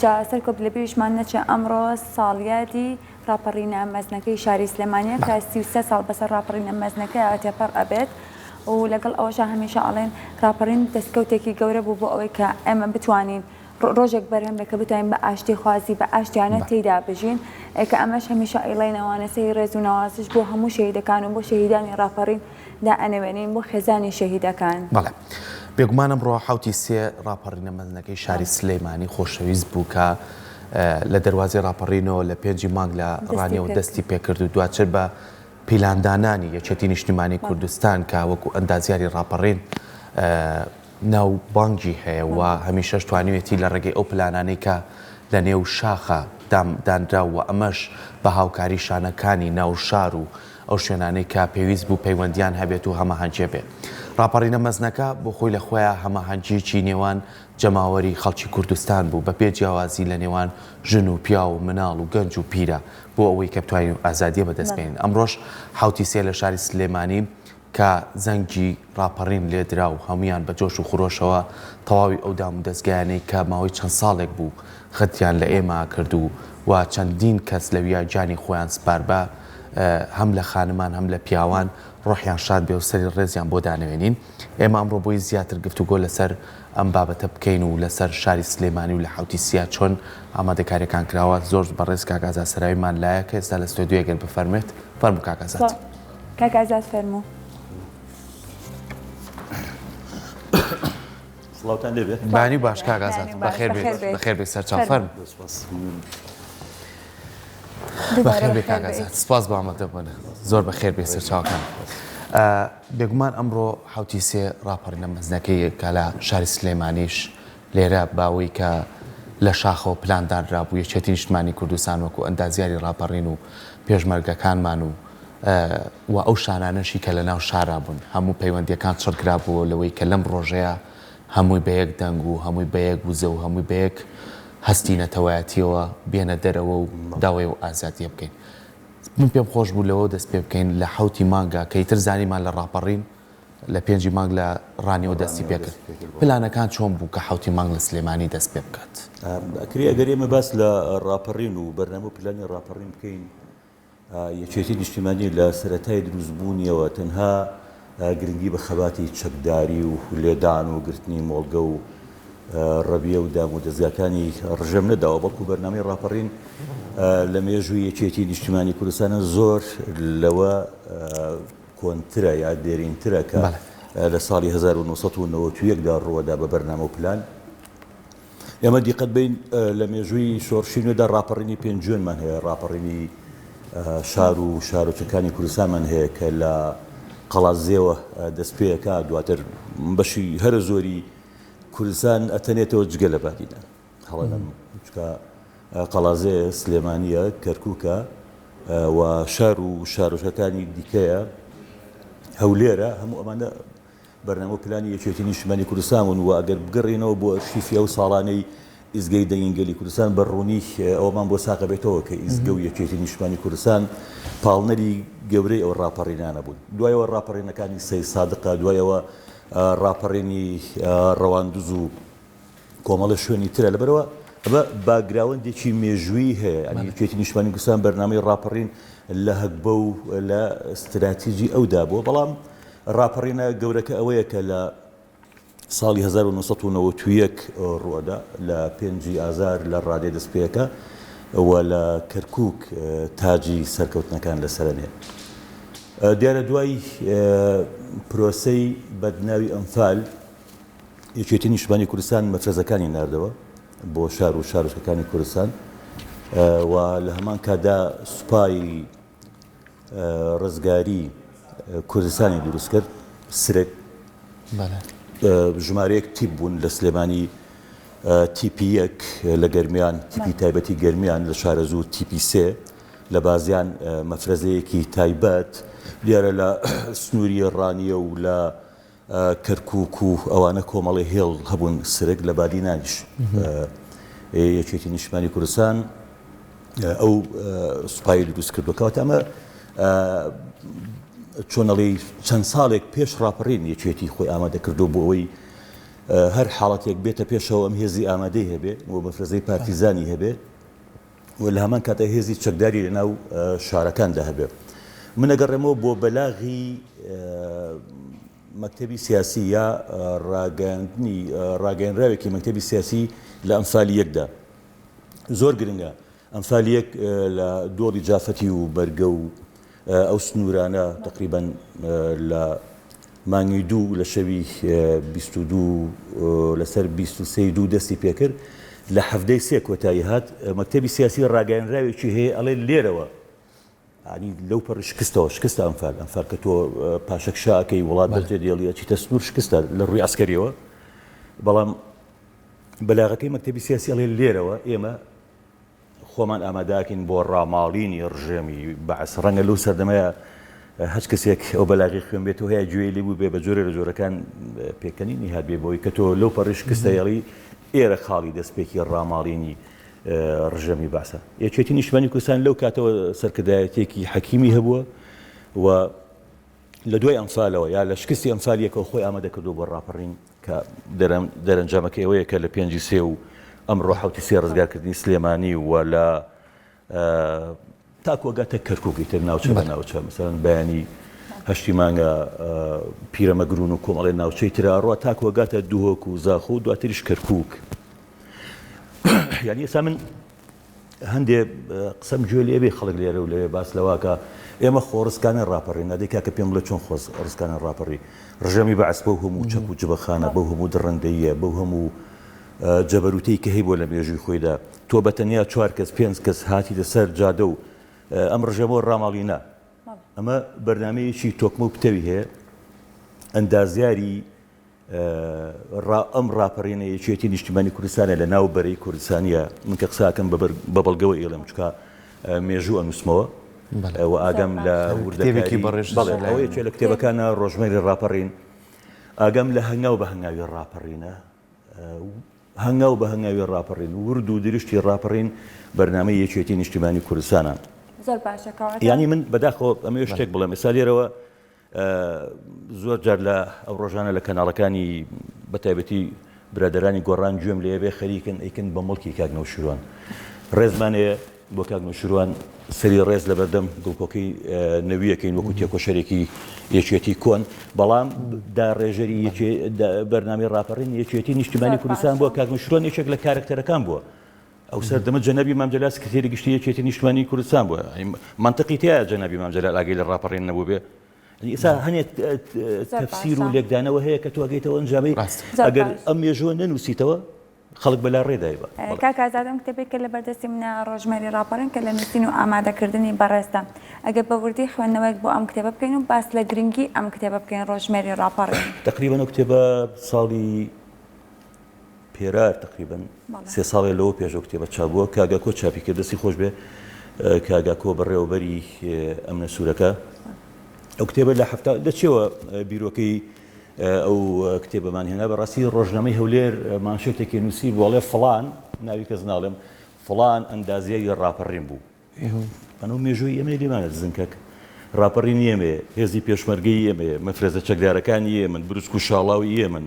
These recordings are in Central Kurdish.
جا سەرکۆب لەبیریشمان نەچێ ئەمڕۆ ساڵیادی ڕاپەڕینە مەزنەکەی شاری سلێمانیە کە 33 ساڵ بەسەر ڕاپەڕینە مەزنەکەیا تێپەڕ ئەبێت و لەگەڵ ئەوەشا هەمیشە ئەڵێن ڕاپەڕین دەستکەوتێکی گەورە بوو بۆ ئەوەی کە ئێمە بتوانین ڕۆژێک بەرهەم بێ کە بتوانین بە ئاشتی خوازی بە ئاشتیانە تێیدا بژین کە ئەمەش هەمیشە ئەیڵێین ئەوانە سەری ڕێز و نەوازش بۆ هەموو شەهیدەکان و بۆ شەهیدانی ڕاپەڕین دائەنەوێنین بۆ خێزانی شەهیدەکان. بەڵێ بێگومان ئەمڕۆ حەوتی سێ ڕاپەڕینە مەزنەکەی شاری سلێمانی خۆشەویست بوو کە لە دەروازەی ڕاپەڕینەوە لە پێنجی مانگ لە ڕانیەوە دەستی پێکرد و دواتر بە پیلاندانانی یەکێتی نیشتیمانی کوردستان کە وەکو ئەندازیاری ڕاپەڕین ناوبانگی هەیە و هەمیشەش توانیویەتی لە ڕێگەی ئەو پلانانەی کە لە نێو شاخە دانرا و ئەمەش بە هاوکاری شانەکانی ناو شار و ئەو شوێنانەی کە پێویست بوو پەیوەندیان هەبێت و هەماهەنگیە بێت. ڕاپەڕینە مەزنەکە بۆ خۆی لە خۆیا هەماهەنگیەکی نێوان جەماوەری خەڵکی کوردستان بوو بە بێ جیاوازی لە نێوان ژن و پیاو و مناڵ و گەنج و پیرە بۆ ئەوەی کە بتوانین ئازادیە بەدەست بێنین. ئەمڕۆش حەوتی سێ لە شاری سلێمانی کە زەنگی ڕاپەڕین لێدرا و هەموویان بە جۆش و خرۆشەوە تەواوی ئەو دامودەزگایانەی کە ماوەی چەند ساڵێک بوو غەدریان لە ئێمە کرد و و چەندین کەس لەویا گیانی خۆیان سپارد بە هەم لە خانمان هەم لە پیاوان ڕۆحیان شاد بێ و سەری ڕێزیان بۆ دانەوێنین. ئێمە ئەمڕۆ بۆی زیاتر گفتوگۆ لەسەر ئەم بابەتە بکەین و لەسەر شاری سلێمانی و لە حەوتی سیا چۆن ئامادەکاریەکان کراوە زۆر بەڕێز کاک ئازاد سەراویمان لایە کە ئێستا لە ستۆدیۆیە گەر بفەرموێت فەرموو کاک ئازاد. کاک ئازاد فەرموو. سڵاوتان لێ بێت. بەیانی باش کاک ئازاد بەخێر بێیت بەخێر بێیت سەرچاو فەرموو. بەخێر بێی کاک ئازاد سپاس بۆ ئامادەبوون زۆر بەخێر بێی سەرچاوەکان. بێگومان ئەمڕۆ حەوتی سێ ڕاپەڕینە مەزنەکەی کە لە شاری سلێمانیش لێرە باوەی کە لە شاخەوە پلان دانرابوو یەکێتی نیشتمانی کوردستان وەکو ئەندازیاری ڕاپەڕین و پێشمەرگەکانمان و و ئەو شانانەشی کە لەناو شارا بوون هەموو پەیوەندیەکان چڕکرابووەوە لەوەی کە لەم ڕۆژەیا هەمووی بە یەک دەنگ و هەمووی بە یەک وزە و هەمووی بە یەک هەستی نەتەوایەتیەوە بێنە دەرەوە و داوای ئەو ئازادیە بکەین. من پێم خۆش بوو لەوە دەست پێ بکەین لە حەوتی مانگا کە ئیتر زانیمان لە ڕاپەڕین لە پێنجی مانگ لە ڕانیەوە دەستی پێ کرد پلانەکان چۆن بوو کە حەوتی مانگ لە سلێمانی دەست پێ بکات؟ ئەکرێ ئەگەر ئێمە باس لە ڕاپەڕین و بەرنامە و پلانی ڕاپەڕین بکەین یەکێتی نیشتیمانی لە سەرەتای دروستبوونیەوە تەنها گرنگی بە خەباتی چەکداری و لێدان و گرتنی مۆڵگە و ڕەبیە و دام و دەزگاکانی ڕژێم نەداوە، بەڵکو بەرنامەی ڕاپەڕین لە مێژووی یەکێتی نیشتیمانی کوردستانە زۆر لەوە کۆنترە یا دێرینترە کە لە ساڵی 1991 دا ڕووەدا بە بەرنامە و پلان. ئێمە دیقەت بەین لە مێژووی شۆڕشی نوێدا ڕاپەڕینی پێنجوێنمان هەیە، ڕاپەڕینی شار و شارۆچکەکانی کوردستانمان هەیە کە لە قەڵادزێوە دەست پێ ئەکا، دواتر بەشی هەرە زۆری کوردستان ئەتەنێتەوە جگە لە بادینان. هەڵە نەبم چونکە قەڵادزێ، سلێمانییە، کەرکووکە و شار و شارۆچکەکانی دیکەیە، هەولێرە، هەموو ئەمانە بەرنامە و پلانی یەکێتی نیشتمانی کوردستان بوون و ئەگەر بگەڕێینەوە بۆ ئەرشیفی ئەو ساڵانەی ئیزگەی دەنگی گەلی کوردستان بە ڕوونی ئەوەمان بۆ ساغ ئەبێتەوە کە ئیزگە و یەکێتی نیشتمانی کوردستان پاڵنەری گەورەی ئەو ڕاپەڕینانە بوون. دوایەوە ڕاپەڕینەکانی سەید سادقە، دوایەوە ڕاپەڕینی ڕەواندز و کۆمەڵە شوێنی ترە لەبەرئەوە ئەمە باکگراوەندێکی مێژوویی هەیە یانی یەکێتی نیشتمانی کوردستان بەرنامەی ڕاپەڕین لە هەگبە و لە ستراتیجی ئەودا بووە بەڵام ڕاپەڕینە گەورەکە ئەوەیە کە لە ساڵی 1991 ڕووەدا لە پێنجی ئازار لە ڕادێ دەست پێەکە و لە کەرکک تاجی سەرکەوتنەکان لەسەرنێ دیارە دوای پرۆسەی بەدناوی ئەنفال یەکێتی نیشتمانی کوردستان مەفرەزەکانی ناردەوە بۆ شار و شارۆچکەکانی کوردستان و لە هەمان کاتدا سوپای ڕزگاری کوردستانی دروست کرد سرک ژمارەیەک تیپ بوون لە سلێمانی تیپی یەک لە گەرمیان تیپی تایبەتی گەرمیان لە شارەزوور تیپی سێ لە بازیان مەفرەزەیەکی تایبەت دیارە لە سنووری ڕانیە و لە کەرکوک و ئەوانە کۆمەڵی هێڵ هەبوون سرک لە بادینانیش یەکێتی نیشتمانی کوردستان ئەو سوپای دروست کردووە کەواتە ئەمە چۆنەڵی چەند ساڵێک پێش ڕاپەڕین یەکێتی خۆی ئامادە کردو بۆ ئەوەی هەر حاڵەتێک بێتە پێشەوە ئەم هێزی ئامادەی هەبێ و مەفرەزەی پارتیزانی هەبێ و لە هەمان کاتا هێزی چەکداری لە ناو شارەکاندا هەبێ. من ئەگەڕێمەوە بۆ بەلاغی مەکتەبی سیاسی یا ڕاگەیاندنی ڕاگەیەنراوێکی مەکتەبی سیاسی لە ئەنفالی یەکدا زۆر گرنگە. ئەنفالی یەک لە دۆڵی جافەتی و بەرگە و ئەو سنوورانە تەقریبەن لە مانگی دوو لە شەوی 22 لەسەر 23 دوو دەستی پێکرد لە حەڤدەی سێ کۆتایی هات مەکتەبی سیاسی ڕاگەیەنراوێکی هەیە ئەڵێ لێرەوە ینی لەو پەڕی شکستەوە شکستە ئەنفال ئەنفال کە تۆ پاشەکشە ئەکەی وڵات بەجێ دێڵی ئەچیتە سنوور شکستە لە ڕووی عەسکەریەوە بەڵام بەلاغەکەی مەکتەبی سیاسی ئەڵێ لێرەوە ئێمە خۆمان ئامادەکەین بۆ ڕاماڵینی ڕژێمی بەعس. ڕەنگە لەو سەردەمەیا هەچ کەسێک ئەو بەلاغی خوێنبێتەوە هەیە گوێی لێ بووبێ بە جۆرێ لە جۆرەکان پێکەنینی هاتبێ بەوەی کە تۆ لەو پەڕی شکستە هێڵی ئێرە خاڵی دەستپێکی ڕاماڵینی ڕژێمی بەعسە. یەکێتی نیشتمانی کوردستان لەو کاتەوە سەرکردایەتیەکی حەکیمی هەبووە و لە دوای ئەنفالەوە یا لە شکستی ئەنفال یەکەوە خۆی ئامادە کردووە بۆ ڕاپەڕین کە دەرەنجامەکەی ئەوەیە کە لە پێنجی سێ و ئەمڕۆ حەوتی سێ ڕزگارکردنی سلێمانی و لە تاکو ئەگاتە کەرکوک ئیتر ناوچە بە ناوچە مەسەلەن بەیانی هەشتی مانگە پیرەمەگرون و کۆمەڵێ ناوچەی ترا ئەڕوا تاکو ئەگاتە دهۆک و زاخۆ و دواتریش کەرکوک یعنی ئێستا من هەندێ قسەم گوێ لێ بێ خەڵک لێرە و لەوێ باس لەواکە ئێمە خۆڕسکانە ڕاپەڕین ئەدەی کاکە پێم بڵێ چۆن خۆز ڕسکانە ڕاپەڕی ڕژێمی بەعس بەو هەموو چەک و جبەخانە بەو هەموو دڕندەییە بەو هەموو جەبەروتەی کە هەیبووە لە مێژووی خۆیدا تۆ بە تەنیا چوار کەس پێنج کەس هاتیتە سەر جادە و ئەم ڕژێمەوە ڕاماڵی نا ئەمە بەرنمەیەکی تۆکمە و پتەوی هەیە ئەندازیاری ئەم ڕاپەڕینە یەکێتی نیشتیمانی کوردستانە لە ناو بەرەی کوردستانیە من کە قساکەم بە بەڵگەوە ئیڵێم چکە مێژوو ئەنووسمەوە و ئاگام لە وردەکاری بەڵێ ئەوە یەکێ لە کتێبەکانە ڕۆژمێری ڕاپەڕین ئاگام لە هەنگاو بە هەنگاوی ڕاپەڕینە هەنگاو بە هەنگاوی ڕاپەڕین ورد و درشتی ڕاپەڕین بەرنامەی یەکێتی نیشتیمانی کوردستانە زۆر باشە کەواتە یانی من بەداخەوە ئەمەوێ شتێک بڵێم ئێستا لێرەوە زۆر جار لە ئەو ڕۆژانە لە کەناڵەکانی بە تایبەتی برادەرانی گۆڕان گوێم لێ بێ خەریکن ئەیکن بە مڵکی کاک نەوشیروان ڕێزمان هەیە بۆ کاک نەوشیروان سەری ڕێز لە بەردەم گوڵکۆکەی نەویەکەین وەکو تێکۆشەرێکی یەکێتی کۆن بەڵام داڕێژەری بەرنامەی ڕاپەڕین یەکێتی نیشتیمانی کوردستان بووە کاک نەوشیروان یەکێک لە کارەکتەرەکان بووە ئەو سەردەمە جەنابی مام جەلال سکرتێری گشتی یەکێتی نیشتمانی کوردستان بووە مەنتقی تایە جەنابی مام جەلال ئاگەی لە ڕاپەڕین نەبوو بێ ئێستا هەنێک تەفسیر و لێکدانەوە هەیە کە تۆ ئەگەیتەوە ئەنجامی ئەگەر ئەم مێژووە نەنووسیتەوە خەڵک بەلا ڕێدای بە کاک ئازاد ئەم کتێبێک کە لە بەردەستی منە ڕۆژمێری ڕاپەڕین کە لە نووسین و ئامادەکردنی بەڕێزتە ئەگەر بە وردی خوێندنەوەیەک بۆ ئەم کتێبە بکەین و باس لە گرنگی ئەم کتێبە بکەین ڕۆژمێری ڕاپەڕین تقریبا ئەو کتێبە ساڵی پێرار تەقریبەن سێ ساڵێ لەوە پێش ئەو کتێبە چاپ بووە کاک ئاکۆ چاپی کرد دەستی خۆش بێ کاک ئاکۆ بەڕێوەبەری ئەمنە سوورەکە ئەو کتێبە لە هەفتا دەچێەوە بیرۆکەی ئەو کتێبەمان هێنا بەڕاستی ڕۆژنامەی هەولێر مانشێتێکی نووسی بۆڵێ فڵان ناوی کەس ناڵێم فڵان ئەندازیاری ڕاپەڕین بوو ئەنەو مێژووی ئێمەی لێمانە دزن کاک. ڕاپەڕینی ئێمەیە، هێزی پێشمەرگەی ئێمەیە، مەفرەزە چەکدارەکانی ئێمەن، بروسک و شاڵاوی ئێمەن،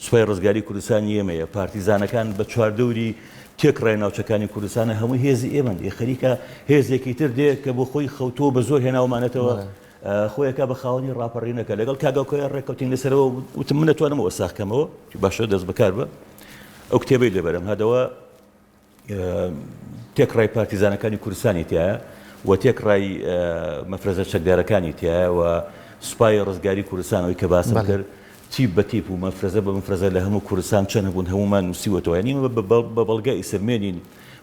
سوپای ڕزگاری کوردستانی ئێمەیە، پارتیزانەکان بە چواردەوری تێکڕای ناوچەکانی کوردستانە هەمووی هێزی ئێمەن. ئێ خەریکە هێزێکی تر دێ کە بۆ خۆی خەوتووە بە زۆر هێناومانەتەوە خۆی ئەکا بە خاوەنی ڕاپەڕینەکە. لەگەڵ کاک ئاکۆیان ڕێککەوتین لەسەرەوە وتم من ئەتوانم ئەوە ساغ کەمەوە. باشە دەست بەکار بە. ئەو کتێبەی لێ بەرهەم هاتەوە. تێکڕای پارتیزانەکانی کوردستانی تیایە و تێکڕای مەفرەزە چەکدارەکانی تیایە و سوپای ڕزگاری کوردستان ئەوەی کە باسم کرد تیپ بە تیپ و مەفرەزە بە مەفرەزە لە هەموو کوردستان چەند هەبوون هەموومان نووسیوەتەوە یعنی بە بەڵگە ئیسەلمێنین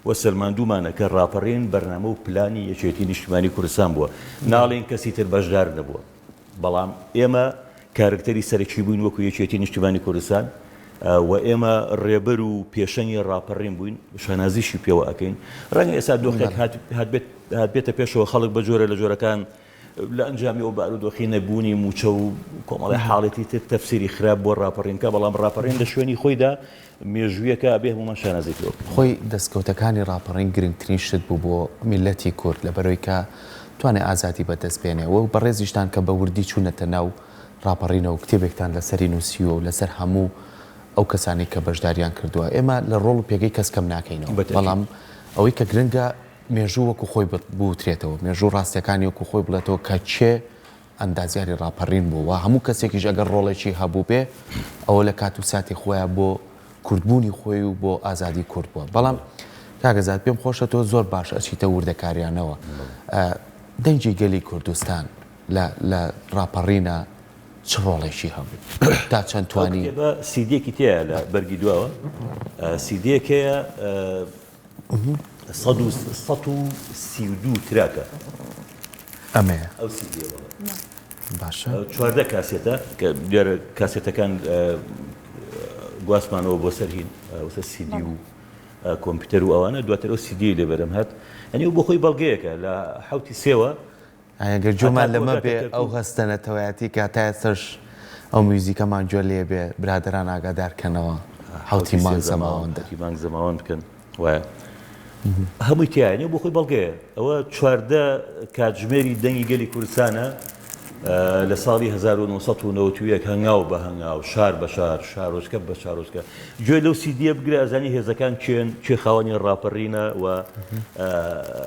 و سەلماندوومانە کە ڕاپەڕین بەرنامە و پلانی یەکێتی نیشتیمانی کوردستان بووە ناڵێین کەسی تر بەشدار نەبووە بەڵام ئێمە کارەکتەری سەرەکی بووین وەکو یەکێتی نیشتیمانی کوردستان و ئێمە ڕێبەر و پێشەنگی ڕاپەڕین بووین شانازیشی پێوە ئەکەین ڕەنگە ئێستا دۆخێک هاتبێتە پێشەوە خەڵک بە جۆرە لە جۆرەکان لە ئەنجامی ئەو بارودۆخی نەبوونی مووچە و کۆمەڵی حاڵەتی تر تەفسیری خراپ بۆ ڕاپەڕین کە بەڵام ڕاپەڕین لە شوێنی خۆیدا مێژوویەکە ئەبێ هەموومان شانازی پێوە بکەین. خۆی دەستکەوتەکانی ڕاپەڕین گرنگترین شت بوو بۆ میللەتی کورد لەبەرئەوەی کە توانێ ئازادی بەدەست بێنێ و بەڕێزیشتان کە بە وردی چوونەتە ناو ڕاپەڕینەوە و کتێبێکتان لەسەری نووسیوە و لەسەر هەموو. ئەو کەسانەی کە بەشداریان کردووە ئێمە لە ڕۆڵ و پێگەی کەس کەم ناکەینەوە بەڵام ئەوەی کە گرنگە مێژوو وەکو خۆی بوترێتەوە مێژوو ڕاستیەکانی وەکو خۆی بڵێتەوە کە کێ ئەندازیاری ڕاپەڕین بوو و هەموو کەسێکیش ئەگەر ڕۆڵێکی هەبووبێ ئەوە لە کات و ساتی خۆیا بۆ کوردبوونی خۆی و بۆ ئازادی کورد بووە. بەڵام کاک ئازاد پێم خۆشە تۆ زۆر باش ئەچیتە وردەکاریانەوە. دەنگی گەلی کوردستان لە لە ڕاپەڕینا چ ڕۆڵێکی هەبوو؟ تا چەند ئەو توانی؟ کتێبە سیدیەکی تیایە لە بەرگی دواوە سیدیەک هەیە 132 تراکە. ئەمەیە. ئەو سیدیە بەڵێ. باشە. 14 کاسێتە کە دیارە کاسێتەکان گواستمانەوە بۆ سەر هین بۆ سەر سیدی و کۆمپیوتەر و ئەوانە دواتر ئەو سیدی لێ بەرەم هات یعنی ئەو بۆ خۆی بەڵگەیەکە لە حوتی سێوە ئەگەر گوێمان لەمە بێ ئەو هەستە نەتەوایەتی کە تا ئێستاش ئەو میوزیکەمان گوێ لێ بێ برادەران ئاگادار کەنەوە حەوتی مانگ زەماوەندە. حەوتی مانگ زەماوەند بکەن وایە هەمووی تیایە نیە بۆ خۆی بەڵگەیە ئەوە 14 کاتژمێری دەنگی گەلی کوردستانە لە ساڵی 1991 هەنگاو بە هەنگاو شار بە شار شارۆچکە بە شارۆچکە گوێ لەو سیدیە بگرە ئەزانی هێزەکان کێن کێ خاوەنی ڕاپەڕینە و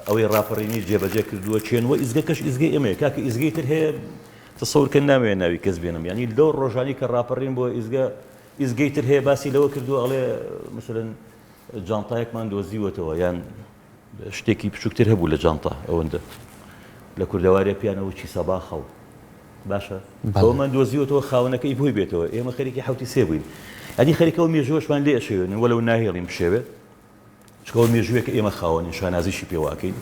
ئەوەی ڕاپەڕینی جێبەجێ کردووە کێن و ئیزگەکەش ئیزگەی ئێمەیە کاکە ئیزگەی تر هەیە تەسەور کەن نامەوێ ناوی کەس بێنم یانی لەو ڕۆژانی کە ڕاپەڕین بۆ ئیزگە ئیزگەی تر هەیە باسی لەوە کردووە ئەڵێ مثلەن جانتایەکمان دۆزیوەتەوە یان شتێکی بچووکتر هەبوو لە جانتا ئەوەندە لە کوردەوارێ پیانەوە چی سەباخەڵ باشە ئەومان دۆزیوەتەوە خاوەنەکەی بۆی بێتەوە ئێمە خەریکی حوتی سێ بووین ئەدی خەریکەوە مێژوەشمان لێ ئەشێوێنن وەلو ناهێڵین بشێوێ چونکە ئەوە مێژوویەکە ئێمە خاوەنین شانازیشی پێوە ئەکەین.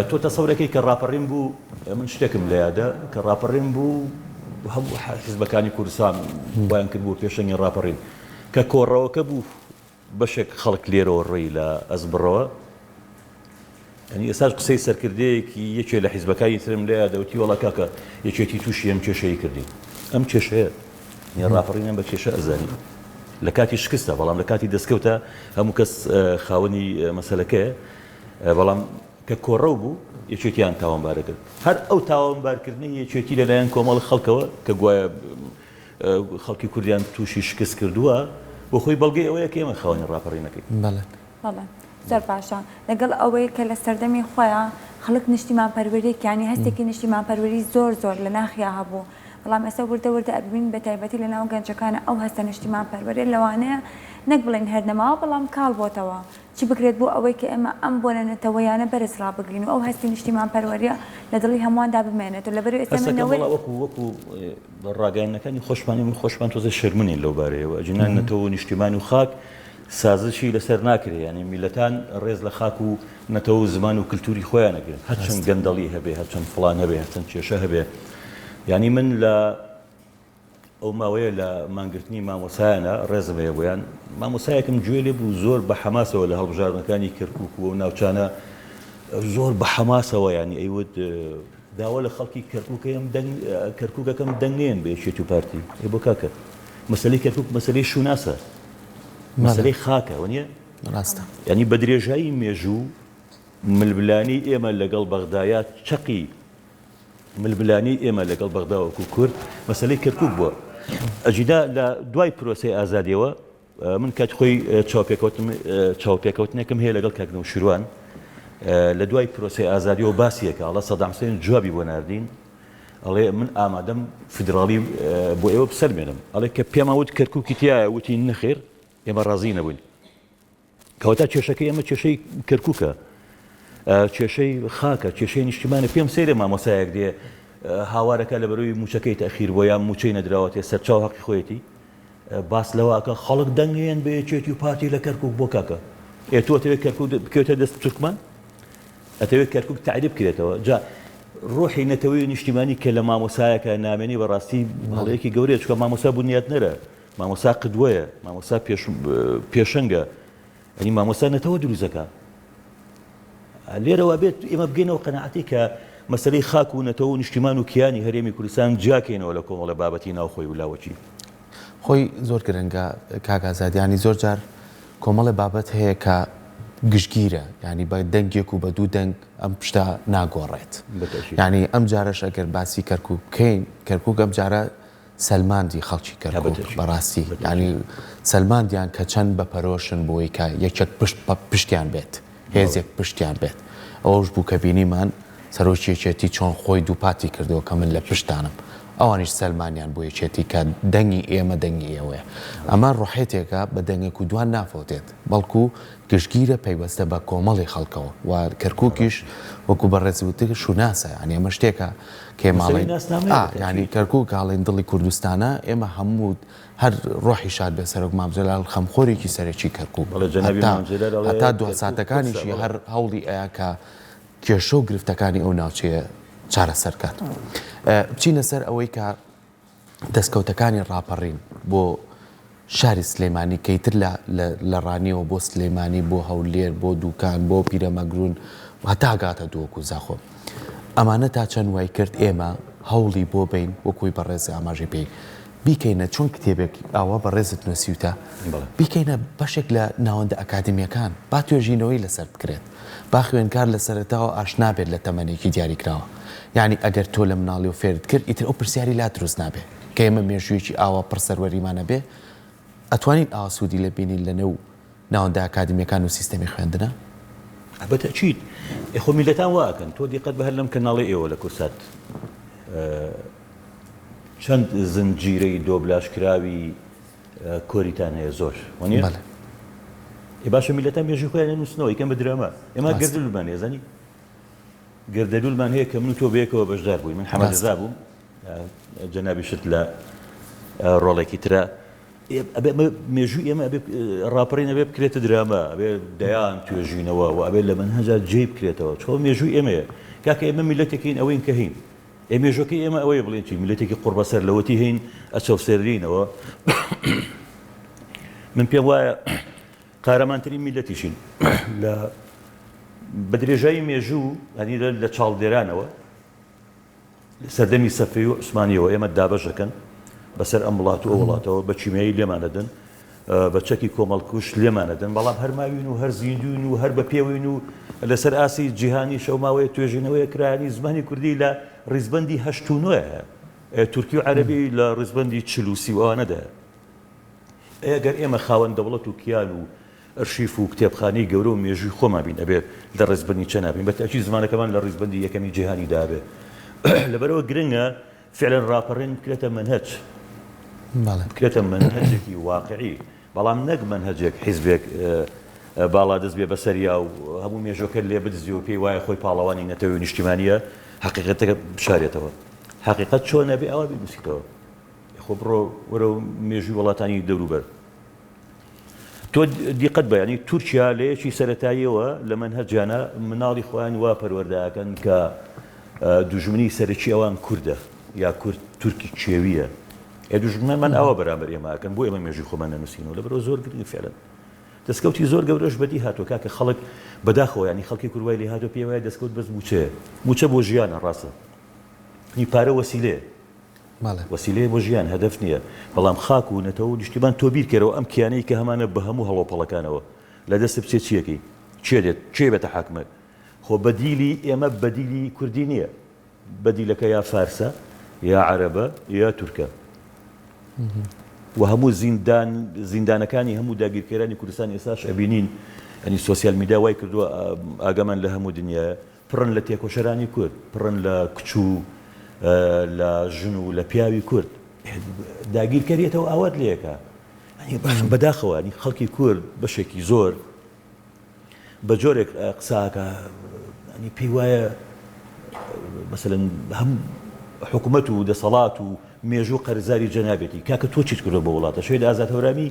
تۆ تەسەورەکەی کە ڕاپەڕین بوو من شتێکم لە یادە کە ڕاپەڕین بوو هەموو حیزبەکانی کوردستان خۆیان کرد بۆ پێشەنگی ڕاپەڕین کە کۆڕەوەکە بوو بەشێک خەڵک لێرەوە ڕێی لە ئەزبڕەوە یانی ئێستاش قسەی سەرکردەیەکی یەکێ لە حیزبەکانی ترم لە یادە وتی وەڵا کاکە یەکێتی تووشی ئەم کێشەی کردین ئەم کێشەیە یانی ڕاپەڕینیان بە کێشە ئەزانی لە کاتی شکستە بەڵام لە کاتی دەستکەوتە هەموو کەس خاوەنی مەسەلەکەیە بەڵام کە کۆڕەو بوو یەکێتیان تاوانبارە کرد هەر ئەو تاوانبارکردنی یەکێتی لەلایەن کۆمەڵ خەڵکەوە کە گوایە خەڵکی کوردیان تووشی شکست کردووە بۆ خۆی بەڵگەی ئەوەیە کە ئێمە خاوەنی ڕاپەڕینەکەین. بەڵێ. بەڵێ زۆر باشە لەگەڵ ئەوەی کە لە سەردەمی خۆیا خەڵک نیشتیمان پەروەریەک یانی هەستێکی نیشتیمان پەروەری زۆر زۆر لە ناخیا هەبوو بەڵام ئێستا وردە وردە ئەبینین بە تایبەتی لە ناو گەنجەکانە ئەو هەستە نیشتیمان پەروەریە لەوانەیە نەک بڵێین هەر نەماوە بەڵام کاڵ بۆتەوە چ بکرێت بۆ ئەوەی کە ئێمە ئەم بۆنە نەتەوەیانە بەرز ڕابگرین و ئەو هەستی نیشتیمان پەروەریە لە دڵی هەموواندا بمێنێتەوە لەبەرئەوەی ئێستا من هەستەکەم نەوەی وەڵا وەکو وەکو ڕاگەیاندنەکانی خۆشمان ئێمە خۆشمان تۆزێ شەرمنین لەو بارەیەوە ئەگینا نەتەوە و نیشتیمان و خاک سازشی لەسەر ناکرێ یانی میللەتان ڕێز لە خاک و نەتەوە و زمان و کلتوری خۆیان ئەگرن هەرچەند گەندەڵی هەبێ هەرچەند فڵان هەبێ هەرچەند کێشە هەبێ یانی من لە ئەو ماوەیە لە مانگرتنی مامۆسایانە ڕێزم هەیە بۆیان مامۆسایەکم گوێ لێ بوو زۆر بە حەماسەوە لە هەڵبژاردنەکانی کەرکوک و ئەو ناوچانە زۆر بە حەماسەوە ینی ئەیوت داوا لە خەڵکی کەرکوکەم دەنگ کەرکوکەکەم دەنگ نێن بە یەکێتی و پارتی ئێ بۆ کاکە مەسەلەی کەرکوک مەسەلەی شوناسە مەسەلەی خاکە وەنیە؟ ڕاستە. یانی بە درێژایی مێژوو ململانێی ئێمە لەگەڵ بەغدایا چەقی ململانێی ئێمە لەگەڵ بەغدا وەکو کورد مەسەلەی کەرکوک بووە. ئەجینا لە دوای پرۆسەی ئازادیەوە من کاتی خۆی چاوپێکەوتم چاوپێکەوتنێکم هەیە لەگەڵ کاک نەوشیروان لە دوای پرۆسەی ئازادیەوە باسیەکە ئەڵێ سەدام حسێن جوابی بۆ ناردین ئەڵێ من ئامادەم فیدراڵی بۆ ئێوە بسەلمێنم ئەڵێ کە پێمان وت کەرکوکی تایە وتی نەخێر ئێمە ڕازی نەبووین کەواتە کێشەکەی ئێمە کێشەی کەرکوکە کێشەی خاکە کێشەی نیشتیمانە پێم سەیرە مامۆسایەک دێ هاوارەکە لە بەرەوەی موچەکەی تەخیر بۆ یان موچەی نەدراوەتێ سەرچاو هەقی خۆیەتی باس لەوە ئەکا خەڵک دەنگ نەیەن بە یەکێتی و پارتی لە کەرکوک بۆ کاکە ئێ تۆ ئەتەوێت کەرکوک بکەوێتە دەست تورکمان ئەتەوێت کەرکوک تەعریب کرێتەوە جا ڕۆحی نەتەوەی و نیشتیمانی کە لە مامۆسایەکە نامێنی بەڕاستی هەڵەیەکی گەورەیە چونکە مامۆسا بنیاتنەرە مامۆسا قدوەیە مامۆسا پێش پێشەنگە ئەنی مامۆستا نەتەوە دروست دەکا لێرەوە بێت ئێمە بگەینەوە قەناعەتی کە مەسەلەی خاک و نەتەوە و نیشتیمان و کیانی هەرێمی کوردستان جیاکەینەوە لە کۆمەڵە بابەتی ناوخۆی و لاوەکی. خۆی زۆر گرنگە کاک ئازاد یانی زۆر جار کۆمەڵێ بابەت هەیە کە گشتگیرە یانی بە دەنگێک و بە دوو دەنگ ئەم شتە ناگۆڕێت یانی ئەم جارەش ئەگەر باسی کەرکوک بکەین کەرکوک ئەم جارە. سەلماندی خەڵکی کەرکوک بەڕاستی یانی سەلماندیان کە چەند بە پەرۆشن بۆی کە یەکێک پشت پشتیان بێت هێزێک پشتیان بێت ئەوەش بوو کە بینیمان سەرۆکی یەکێتی چۆن خۆی دووپاتی کردەوە کە من لە پشتتانم ئەوانیش سەلمانیان بۆ یەکێتی کە دەنگی ئێمە دەنگی ئێوەیە ئەمە ڕۆحێتێکە بە دەنگێک و دوان نافەوتێت بەڵکو گشتگیرە پەیوەستە بە کۆمەڵی خەڵکەوە و کەرکوکیش وەکو بەڕێز وتت شوناسە یانی ئەمە شتێکە کە ئێمە ئەڵێین ئا یانی کەرکوک ئەڵێن دڵی کوردستانە ئێمە هەموو هەر ڕۆحی شاد بێ سەرۆک مام جەلال خەمخۆرێکی سەرەکی کەرکوک بەڵێ جەنابی هەتا مام جەلال ئەڵێ هەتا دوا کەرکوک قودسە ساتەکانیشی بەڵێ. هەر هەوڵی ئەیا کە کێشە و گرفتەکانی ئەو ناوچەیە چارەسەر کات. بچینە سەر ئەوەی کە دەستکەوتەکانی ڕاپەڕین بۆ شاری سلێمانی کە ئیتر لە لە ڕانیەوە بۆ سلێمانی بۆ هەولێر بۆ دوکان بۆ پیرەمەگرون و هەتا گاتە دهۆک و زاخۆ ئەمانە تا چەند وای کرد ئێمە هەوڵی بۆ بەین وەکوی بەڕێز ئاماژەی پێی بیکەینە چۆن کتێبێک ئاوا بەڕێزت نووسیوتە بیکەینە بەشێک لە ناوەندە ئەکادمیەکان با توێژینەوەی لەسەر بکرێت با خوێنکار لە سەرەتاوە ئاشنا بێت لە تەمەنێکی دیاریکراوە یانی ئەگەر تۆ لە مناڵیەوە فێرت کرد ئیتر ئەو پرسیاری لا دروست نابێ کە ئێمە مێژوویەکی ئاوا پڕ سەروەریمان هەبێ ئەتوانین ئاوا سوودی لێ بینین لە نێو ناوەندە ئەکادیمیەکان و سیستەمی خوێندنا؟ بە تەئکید. ئێ خۆ میللەتان وا ئەکەن. تۆ دیقەت بە هەر لەم کەناڵەی ئێوە لە کورسات چەند زنجیرەی دۆبلاژ کراوی کۆریتان هەیە زۆر وەنیە؟ بەڵێ. ئێ باشە میللەتان مێژووی خۆیان ئەنووسنەوە ئەیکەن بە دراما. ئێمە ڕاستە. گەردلولمان هەیە زانی؟ گەردەلوولمان هەیە کە من و تۆ بەیەکەوە بەشدار بووین. من حەمە ڕاستە. رەزا بووم جەنابیشت لە ڕۆڵێکی ترا. ئەبێ مێژووی ئێمە ئەبێ ڕاپەڕین ئەبێ بکرێتە دراما ئەبێ دەیان توێژینەوە و ئەبێ لە مەنهەجا جێی بکرێتەوە چۆن مێژووی ئێمەیە کاکە ئێمە میللەتێکین ئەوەین کە هەین ئێ مێژوەکەی ئێمە ئەوەیە بڵێن چی میللەتێکی قوڕبەسەر لەوەتی هەین ئەچەوسێرینەوە من پێم وایە قارەمانترین میللەتیشین لە بە درێژایی مێژوو هەنی لە چاڵدێرانەوە لە سەردەمی سەفەوی و عوسمانیەوە ئێمە دابەش دەکەن بەسەر ئەم وڵات و ئەو وڵاتەوە، بە کیمیایی لێمان دەدەن، بە چەکی کۆمەڵکوژ لێمان دەدەن، بەڵام هەر ماوین و هەر زیندووین و هەر بە پێوەین و لەسەر ئاستی جیهانیش ئەو ماوەیە توێژینەوەیەک کرا یانی زمانی کوردی لە ڕیزبەندی هەشت و نۆ یە، تورکی و عەرەبی لە ڕیزبەندی 40 و 30 و ئەوانەدایە. ئەی ئەگەر ئێمە خاوەن دەوڵەت و کیان و ئەرشیف و کتێبخانەی گەورە و مێژووی خۆمان بین ئەبێ لە ڕیزبەندی چەنا بین؟ بە تەئکید زمانەکەمان لە ڕیزبەندی یەکەمی جیهانی دا بێ. لەبەرئەوە گرنگە فعلەن ڕاپەڕین بکرێتە مەنهەج. بکرێتە مەنهەجێکی واقعی، بەڵام نەک مەنهەجێک حیزبێک باڵادەست بێ بەسەریا و هەموو مێژوەکە لێ بدزێ و پێی وایە خۆی پاڵەوانی نەتەوەی و نیشتیمانییە، حەقیقەتەکە بشارێتەوە. حەقیقەت چۆن ئەبێ ئاوا بینووسیتەوە. خۆ بڕۆ وەرەو مێژووی وڵاتانی دەوروبەر. تۆ دیقەت بە یانی تورکیا لە یەکی سەرەتاییەوە لە مەنهەجیانە مناڵی خۆیان وا پەروەردە ئەکەن کە دوژمنی سەرەکی ئەوان کوردە یا کورد تورکی کێویە ئێ دوژمنانمان ئاوا بەرامبەر ئێمە ئەکەن بۆ ئێمە مێژووی خۆمان نەنووسینەوە لەبەرەوە زۆر گرنگە فعلەن دەستکەوتی زۆر گەورەش بەدی هاتووە کاکە خەڵک بەداخەوە ینی خەڵکی کوروای لێ هاتووە پێی وایە دەستکەوت بەس مووچەیە مووچە بۆ ژیانە ڕاستە نی پارە وەسیلەیە وەسیلەیە بۆ ژیان هەدەف نییە، بەڵام خاک و نەتەوە و نیشتیمان تۆ بیرکەرەوە ئەم کیانەی کە هەمانە بە هەموو هەڵۆ پەڵەکانەوە لە دەستت بچێت چیەکەی؟ کێ دێت؟ کێ بێتە حاکمت؟ خۆ بەدیلی ئێمە بەدیلی کوردی نییە، بەدیلەکە یا فارسە یا عەرەبە یا تورکە و هەموو زیندان زیندانەکانی هەموو داگیرکەرانی کوردستان ئێستاش ئەبینین یانی سۆسیال میدیا وای کردووە ئاگامان لە هەموو دنیایە پڕن لە تێکۆشەرانی کورد، پڕن لە کچ و لە ژن و لە پیاوی کورد. داگیرکەر یەتەوە ئاوات لێ ئەکا. بەداخەوە یانی خەڵکی کورد بەشێکی زۆر بە جۆرێک قسە ئەکا یانی پێی وایە مەسەلەن هەم حکوومەت و دەسەڵات و مێژوو قەرزاری جەنابێتی. کاکە تۆ چیت کردووە بۆ وڵاتە؟ شەهید ئازاد هەورامی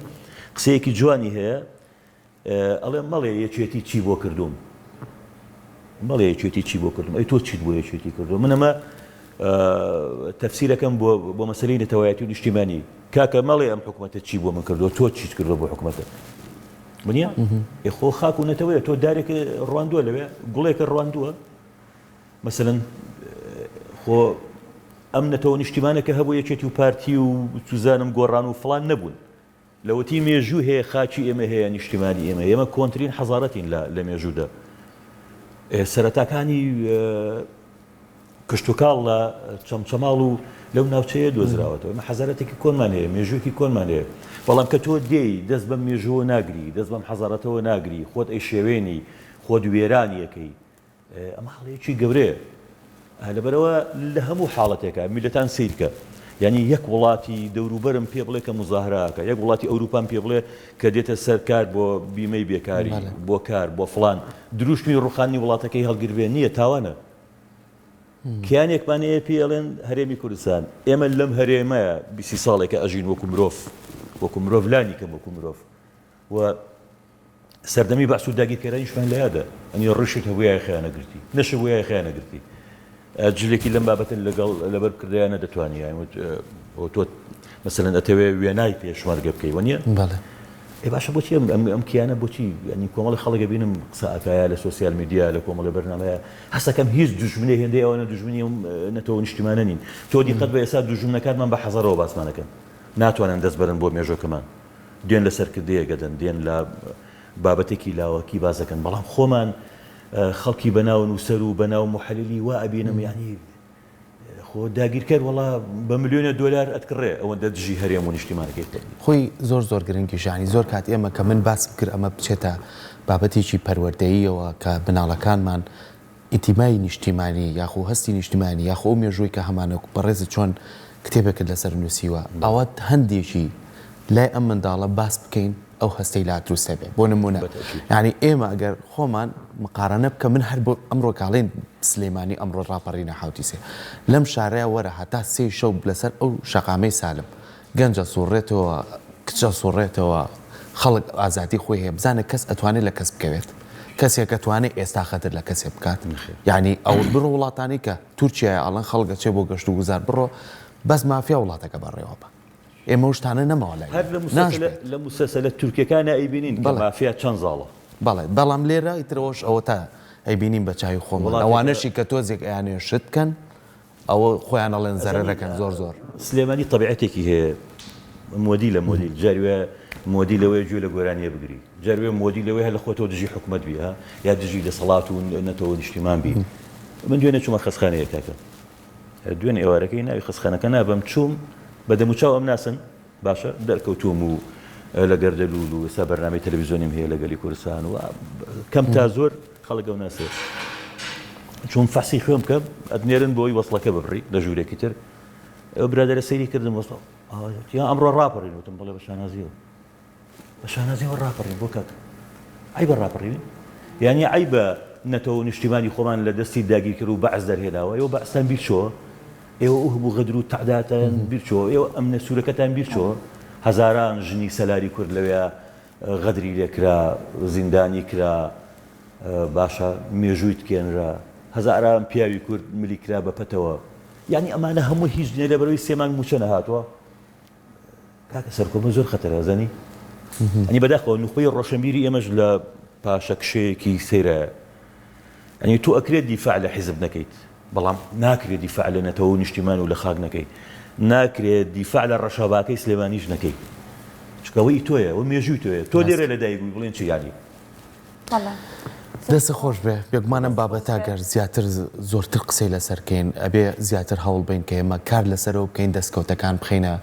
قسەیەکی جوانی هەیە ئەڵێ مەڵێ یەکێتی چی بۆ کردووم مەڵێ یەکێتی چی بۆ کردوم ئەی تۆ چیت بۆ یەکێتی کردو من ئەمە تەفسیرەکەم بۆ بۆ مەسەلەی نەتەوایەتی و نیشتیمانی کاکە مەڵێ ئەم حکوومەتە چی بۆ من کردووە تۆ چیت کردووە بۆ حکوومەتە منە خۆ خاک و نەتەوەیە تۆ دارێک ڕواندووە لەوێ گوڵێکە ڕواندووە مەسەلەن خۆ ئەم نەتەوە نیشتیمانە کە هەبوو یەکێتی و پارتی و چوزانم گۆڕان و فڵان نەبوون لەوەتی مێژوو هەیە خاکی ئێمە هەیە نیشتیمانی ئێمە هەیە ئێمە کۆنترین حەزارەتین لە لە مێژوودا سەرەتاکانی کشتوکاڵ لە چەمچەماڵ و لەو ناوچەیە دۆزراوەتەوە. ئێمە حەزارەتێکی کۆنمان هەیە، مێژوویەکی کۆنمان هەیە. بەڵام کە تۆ دێی دەست بەم مێژووە ناگری، دەست بەم حەزارەتەوە ناگری، خۆت ئەیشێوێنی، خۆت وێرانی ئەکەی، ئەمە هەڵەیەکی گەورەیە. لەبەرئەوە لە هەموو حاڵەتێکا میللەتان سەیر کە. یانی یەک وڵاتی دەوروبەرم پێ بڵێ کە موزاهرە ئەکا، یەک وڵاتی ئەوروپام پێ بڵێ کە دێتە سەر کار بۆ بیمەی بێکاری، بۆ کار، بۆ فڵان، دروشمی ڕوخاندنی وڵاتەکەی هەڵگربێ، نییە، تاوانە. کیانێکمان هەیە پێی ئەڵێن هەرێمی کوردستان، ئێمە لەم هەرێمە بیسی ساڵێکە ئەژین وەکو مرۆڤ، وەکو مرۆڤ لانی کەم وەکو مرۆڤ و سەردەمی بەعس و داگیرکەرانیشمان لە یادە، ئەنی ڕیشت هەبوویایە خەیان نەگرتی، نەشبوویایە خەیان نەگرتی. جلێکی لەم بابەتە لەگەڵ لەبەر بکردایە نەدەتوانی یان وت تۆ مەسەلەن ئەتەوێ وێنای پێشمەرگە بکەی وەنیە؟ بەڵێ. ئێ باشە بۆچی ئەم ئەم ئەم کیانە بۆچی یانی کۆمەڵی خەڵک ئەبینم قسە ئەکایە لە سۆسیال میدیا لە کۆمەڵی بەرنامەیە هەستەکەم هیچ دوژمنێ هێندەی ئەوانە دوژمنی ئەم نەتەوە نیشتیمانە نین تۆ دیقەت بە ئێستا دوژمنەکانمان بە حەزەرەوە باسمان ئەکەن ناتوانن دەست بەرن بۆ مێژۆکەمان دێن لە سەرکردەیەک ئەدەن دێن لە بابەتێکی لاوەکی باس دەکەن بەڵام خۆمان خەڵکی بەناو نووسەر و بەناو موحەلیلی وا ئەبینم یانی خۆ داگیرکەر وەڵا بە ملیۆنە دۆلار ئەتکڕێ ئەوەندە دژی هەرێم و نیشتیمانەکەی خۆت بی. خۆی زۆر زۆر گرنگیشە یانی زۆر کات ئێمە کە من باسم کرد ئەمە بچێتە بابەتێکی پەروەردەییەوە کە مناڵەکانمان ئینتیمای نیشتیمانی یاخو هەستی نیشتیمانی یاخو ئەو مێژووەی کە هەمانە بەڕێزت چۆن کتێبێکت لەسەر نووسیوە ئەوە هەندێکی لای ئەم منداڵە باس بکەین ئەو هەستەی لا دروست ئەبێ بۆ نموونە یانی ئێمە ئەگەر خۆمان مقارەنە بکە من هەر بۆ ئەمڕۆ کاڵێن سلێمانی ئەمڕۆ ڕاپەڕینە حوتی سێ لەم شارەیە وەرە هەتا سێی شەو لەسەر ئەو شەقامەی سالم گەنجە سوڕێتەوە کچە سوڕێتەوە خەڵک ئازادی خۆی هەیە بزانە کەس ئەتوانێت لە کەس بکەوێت کەسێک ئەتوانێت ئێستا خەتر لە کەسێ بکات یعنی ئەو بڕۆ وڵاتانی کە تورکیایە ئەڵەن خەڵک ئەچێ بۆ گەشت و گوزار بڕۆ بەس مافیا وڵاتەکە بەڕێوە بە ئێمە ئەو شتانە نەماوە لای هەر لە ناشبێت. لە موسەسەلە تورکیەکانا ئەیبینین کە مافیا چەند زاڵە. بەڵێ بەڵام لێرە ئیتر ئەوەش ئەوەتا ئەیبینین بە چاوی خۆمان ئەوانەشی کە تۆزێک ئەیانەوێ شت بکەن ئەوە خۆیان ئەڵێن زەرەرەکەن زۆر زۆر. سلێمانی تەبیعەتێکی هەیە مۆدیلە مۆدیل جاری وایە مۆدیل ئەوەیە گوێ لە گۆرانیە بگری جاری وایە مۆدیل ئەوەیە هەر لە خۆتەوە دژی حکومەت بی ها یا دژی دەسەڵات و نەتەوە و نیشتیمان بی من دوێنێ چوومە خەستخانەیەک کاکە دوێنێ ئێوارەکەی ناوی خەستخانەکە نابەم چووم بە دەموچاو ئەمناسن باشە دەرکەوتووم و لە گەردەلوول و ئێستا بەرنامەی تەلەڤیزیۆنیم هەیە لە گەلی کوردستان و کەم تا زۆر خەڵک ئەو ناسێ چووم فەحسی خوێن بکەم ئەتنێرن بۆی وەسڵەکە ببڕی لە ژوورێکی تر ئەو برادەرە سەیری کردم وەسڵ یا ئەمڕۆ ڕاپەڕین وتم بەڵێ بە شانازیەوە بە شانازیەوە ڕاپەڕین بۆ کاکە عەیبە ڕاپەڕیوین یانی عەیبە نەتەوە و نیشتیمانی خۆمان لە دەستی داگیرکەر و بەعس دەرهێناوە ئێوە بەعستان بیر چۆوە ئێوە ئەو هەموو غەدر و تەعداتان بیر چۆوە ئێوە ئەمنە سوورەکەتان بیر چۆوە هەزاران ژنی سەلاری کورد لەوێ غەدری لێکرا زیندانی کرا باشە مێژووی تکێنرا هەزاران پیاوی کورد ملی کرا بە پەتەوە یانی ئەمانە هەموو هیچ نیە لەبەرەوەی سێ مانگ مووچە نەهاتووە کاکە سەرکۆمە زۆر خەتەرە ئەزانی ئەنی بەداخەوە نوخبەی ڕۆشنبیری ئێمەش لە پاشەکشەیەکی سەیرە ئەنی تۆ ئەکرێت دیفاع لە حیزب نەکەیت بەڵام ناکرێت دیفاع لە نەتەوە و نیشتیمان و لە خاک نەکەیت ناکرێت دیفاع لە ڕەشەباکەی سلێمانیش نەکەیت چکەوەی تۆیە و مێژووی تۆیە تۆ لێرە لەدایک بووی بڵێن چی یانی دەستت خۆش بێ بێگومان ئەم بابەتە گەر زیاتر زۆرتر قسەی لەسەر کەین ئەبێ زیاتر هەوڵ بەین کە ئێمە کار لەسەرەوە بکەین دەستکەوتەکان بخەینە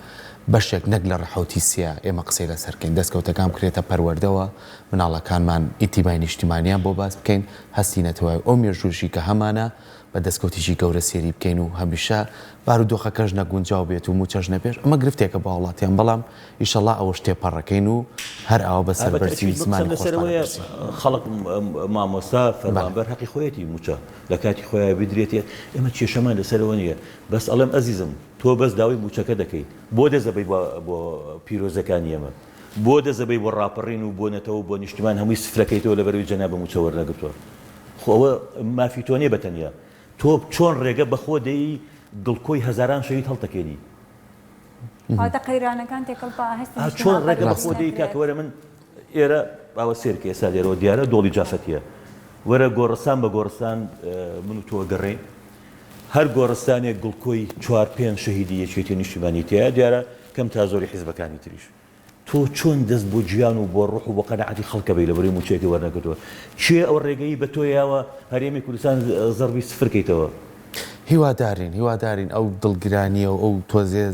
بەشێک نەک لە ڕەحەوتی سیا ئێمە قسەی لەسەر کەین دەستکەوتەکان بکرێتە پەروەردەوە مناڵەکانمان ئینتیمای نیشتیمانیان بۆ باس بکەین هەستی نەتەوای ئەو مێژووشی کە هەمانە بە دەستکەوتێکی گەورە سێری بکەین و هەمیشە بارودۆخەکەش نەگونجاو بێت و مووچەش نەبێت ئەمە گرفتێکە بۆ هاوڵاتیان بەڵام ئیشەڵا ئەوەش تێپەڕەکەین و هەر ئاوا بە سەربەرزی و زمانی خۆشمان ئەپرسین. خەڵک مامۆستا فەرمانبەر هەقی خۆیەتی مووچە لە کاتی خۆیا بدرێتێ ئێمە کێشەمان لەسەرەوە نییە بەس ئەڵێم ئەزیزم تۆ بەس داوای مووچەکە دەکەی بۆ دەزەبەی بۆ پیرۆزەکانی ئێمە بۆ دەزەبەی بۆ ڕاپەڕین و بۆ نەتەوە بۆ نیشتمان هەمووی سفرەکەیتەوە لەبەرەوەی جەنابە مووچە وەرنەگرتووە خۆ ئەوە مافی تۆ نیە بە تەنیا تۆ چۆن ڕێگە بە خۆ دەی گڵکۆی هەزاران شەهید هەڵتەکێنی؟ واتە قەیرانەکان تێکەڵ بە هەستی ئا چۆن نیشتمانپەروەری ڕێگە بە خۆ دەی کاکە ناکرێت. وەرە من ئێرە ئاوە سێرکە ئێستا لێرەوە دیارە دۆڵی جافەتیە وەرە گۆڕستان بە گۆڕستان من و تۆ گەڕێین هەر گۆڕستانێک گڵکۆی چوار پێنج شەهیدی یەکێتی نیشتیمانی تیایە دیارە کەم تا زۆری حیزبەکانی تریش. تۆ چۆن دەست بۆ گیان و بۆ ڕوح و بۆ قەناعەتی خەڵک ئەبەی لەبەرەی مووچەیەکت وەرنەگرتووە؟ کێ ئەو ڕێگەی بە تۆ یاوە هەرێمی کوردستان زەڕبی سفر کەیتەوە؟ هیوادارین هیوادارین ئەو دڵگرانییە و ئەو تۆزێ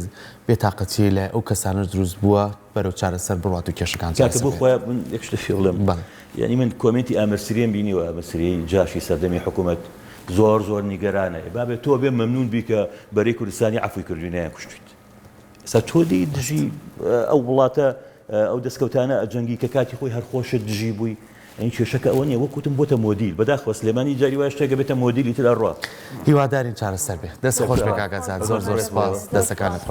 بێتاقەتییەی لای ئەو کەسانەش دروست بووە بەرەو چارەسەر بڕوات و کێشەکان کاکە چارەسەر بۆ بێت. خوایە من یەک شتت پێ بڵێم بەڵێ. یانی من کۆمێنتی ئامر سریەم بینیوە ئامر سریەی جاشی سەردەمی حکوومەت زۆر زۆر نیگەرانە ئێ بابە تۆ بێ مەمنوون بی کە بەرەی کوردستانی عەفوی کردووی نەیان کوشتویت ئێستا تۆ دێی دژی ئەو وڵاتە ئەو دەستکەوتانە ئەجەنگی کە کاتی خۆی هەر خۆشت دژی بووی ئەین کێشەکە ئەوە نیە وەک وتم بۆتە مۆدیل بەداخەوە سلێمانی جاری وایە شتێک ئەبێتە مۆدیلی تر ئەڕوا. هیوادارین چارەسەر بێ. دەست خۆش بێ کاک ئازاد زۆر زۆر سوپاس دەستەکانت خۆش.